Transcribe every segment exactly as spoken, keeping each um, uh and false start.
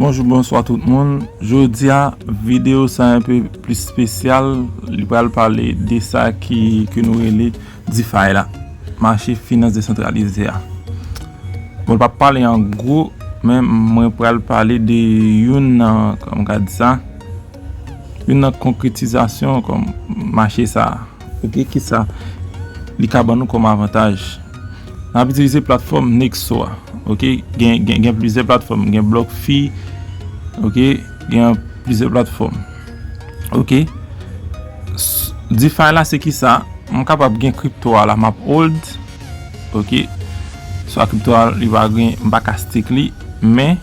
Bonjou, bonswa tout moun. Jodi a, videyo sa enpe plis espesyal. Li pral pale de sa ki, ke nou rele DeFi la, mache finans desantralize a. Bon, l p ap pale an gwo, men mwen pral pale de youn nan, kòman m ka di sa, youn nan konkretizasyon kòm mache sa a. Ok, kisa li ka ban nou kòm avantaj? N ap itilize platfòm Nexo a. Ok, gen, gen, gen plizyè platfòm, gen BlockFi, ok, gen plizyè platfòm. Ok, s- DeFi la se kisa? M kapab gen kripto a la, m ap hold, ok, swa kripto a li pa gen, m pa ka stake li, men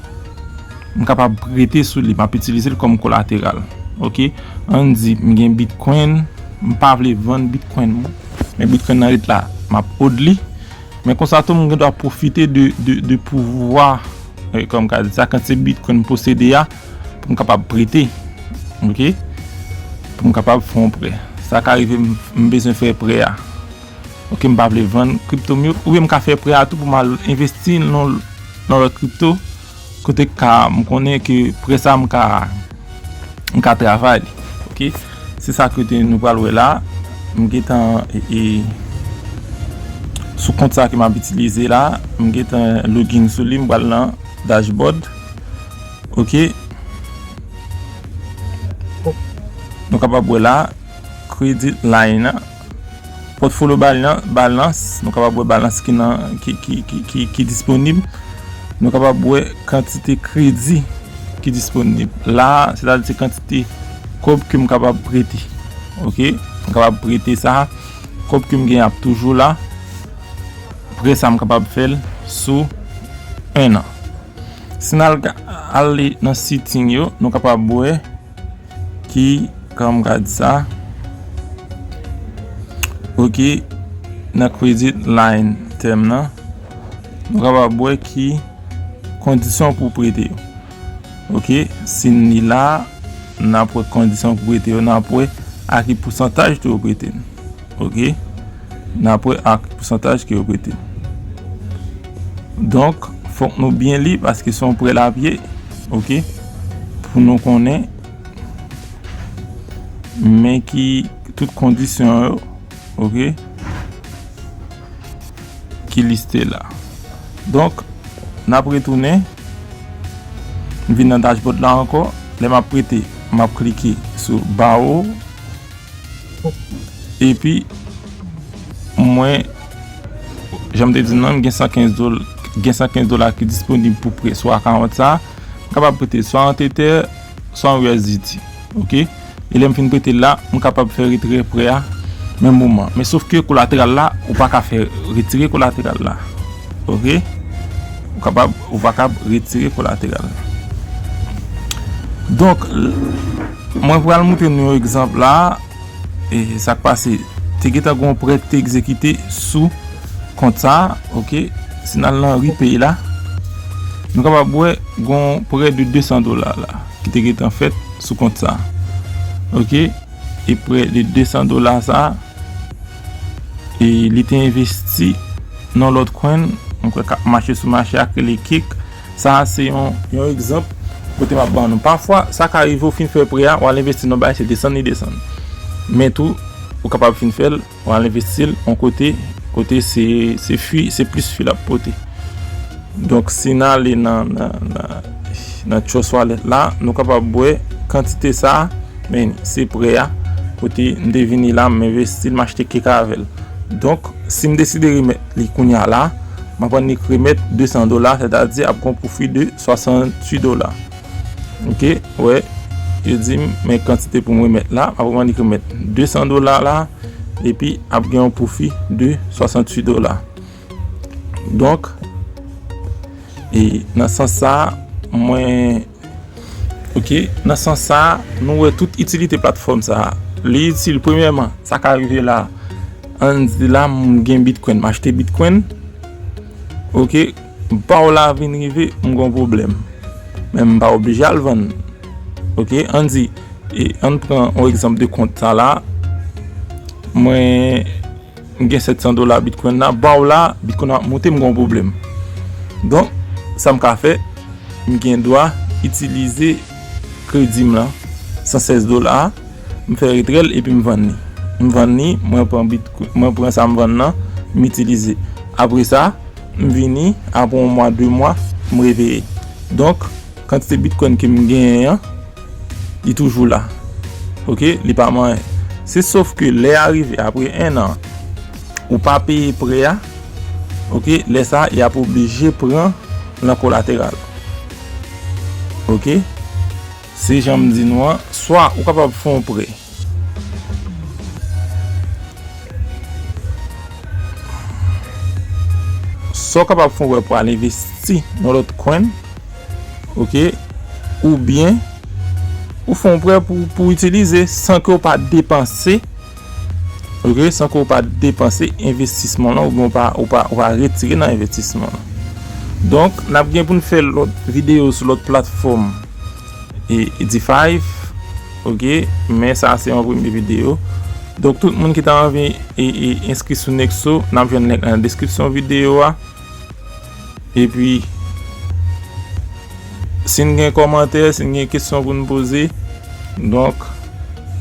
m kapab prete sou li, m ap itilize l kòm kolateral. Ok, ann di m gen Bitcoin, m pa vle vann Bitcoin mwen, men Bitcoin nan ret la, m ap hold li. Men konsa tou, m gen dwa pwofite de, de, de pouvwa, eh, kòm ka di sa, kantite Bitcoin m posede a, pou m kapab prete. Ok, pou m kapab fè yon prè. Sa ka rive m, m bezwen fè prè a. Ok, m pa vle vann kripto m yo, oubyen m ka fè prè a tou pou m al envesti nan, nan lòt kripto, kote ka, m konnen ke prè sa m ka, m ka travay li. Ok, se sa ke te, nou pral wè la. M gentan, e, e, sou kont sa ke m ap itilize la, m gentan login sou li, m pral nan dashboard. Ok, nou kapab wè la, credit line nan, portfolio balance, balance, nou kapab wè balans ki nan, ki, ki, ki, ki, ki disponib. Nou kapab wè kantite kredi ki disponib la, sètadi se kantite kòb ke m kapab prete. Ok, m kapab prete sa, kòb ke m gen ap toujou la. Prè sa m kapab fè l sou en an. Si n al ga- ale nan setting yo, nou kapab wè ki, kòman m ka di sa, ok, nan credit line term nan, nou kapab wè ki kondisyon pou prete yo. Ok, si n li la, n ap wè kondisyon pou prete yo, n ap wè a ki pousantaj tou yo prete n. Ok, n ap wè a ki pousantaj ke yo prete n. Donk, fòk nou byen li paske se yon prè l ap ye, ok, pou nou konnen men ki tout kondisyon yo, ok, ki liste la. Donk, n ap retounen, m vin nan dashboard la ankò. Lè m ap prete, m ap klike sou ba wo, epi mwen, jan m te di nou, m gen san kenz dola, gen san kenz dola ki disponib pou prè sou akawont sa. M kapab prete swa an Tether, swa an U S D T. Ok? E lè m fin prete l la, m kapab fè retirè prè a menm moman. Men sof ke kolateral la, ou pa ka fè retire kolateral la. Ok? Ou kapab, ou pa kab retire kolateral la. Donk, l- mwen pral montre nou yon egzanp la. E sa k pase, te gentan gen yon prè ki te egzekite sou kont sa, ok? Si n al nan Repay la, nou kapab wè gen yon prè de de san dola la ki te gentan fèt sou kont sa, ok? E prè de de san dola sa, e li te envesti nan lòt coin, mwen kwè k ap mache sou mache a, ki rele Kick. Sa a se yon, yon egzanp kote m ap ban nou. Pafwa, sa ka rive w fin fè prè a, w al envesti nan bagay, se desann li desann. Men tou, ou kapab fin fè l, w al envesti l yon kote, kote se, se fi, se plis fi l ap pote. Donk, si n ale nan, nan, nan, nan Trust Wallet la, nou kapab wè kantite sa a, men se prè a, kote m te vini la, m envesti l, m achte Kick avè l. Donk, si m deside remèt li kounye a la, m ap annik remèt de san dola, sètadi ap gen yon pwofi de swasanntuit dola. Ok, wè, yo di m, men kantite pou m remèt la, m ap annik remèt de san dola la, epi ap gen yon pwofi de swasanntuit dola. Donk, e nan sans sa, mwen, ok, nan sans sa, nou wè tout itilite platfòm sa. Li itil, premyèman, sa ka rive la, ann di la, m gen Bitcoin, m achte Bitcoin, ok, ba w la vin rive, m gen yon pwoblèm. Men m pa oblije al vann. Ok, ann di, e ann pran yon egzanp de kont sa la. Mwen, m gen sèt san dola Bitcoin la, ba w la, Bitcoin ap monte, m gen yon pwoblèm. Donk, sa m ka fè, m gen dwa itilize kredi m lan, san sèz dola a, m fè retrè l epi m vann li. M vann li, mwen pran bit, mwen pran sa m vann nan, m itilize. Apre sa, m vini, apre yon mwa, de mwa, m reveye. Donk, kantite Bitcoin ke m genyen an, li toujou la. Oke, li pa manyen. Se sof ke lè a rive apre en an, ou pa peye prè a, oke, lè sa a, y ap oblije pran nan kolateral. Oke? Se jan m di nou an, swa ou kapab fè yon prè. Swa ou kapab fè yon prè pou al envesti nan lòt coin, oke? Oubyen, ou fè yon prè pou, pou itilize san ke w pa depanse, oke? San ke w pa depanse envestisman lan, oubyen w pa, w pa, w pa retire nan envestisman lan. Donk, n ap gen pou n fè lòt videyo sou lòt platfòm e, e DeFi, oke? Men sa se yon premye videyo. Donk, tout moun ki ta anvi e, e, enskri sou Nexo, n ap jwenn link nan deskripsyon videyo a. Epi, si n gen kòmantè, si n gen kesyon pou n poze, donk,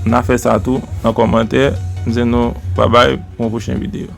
n a fè sa tou nan kòmantè. M di nou babay pou yon pwochen videyo.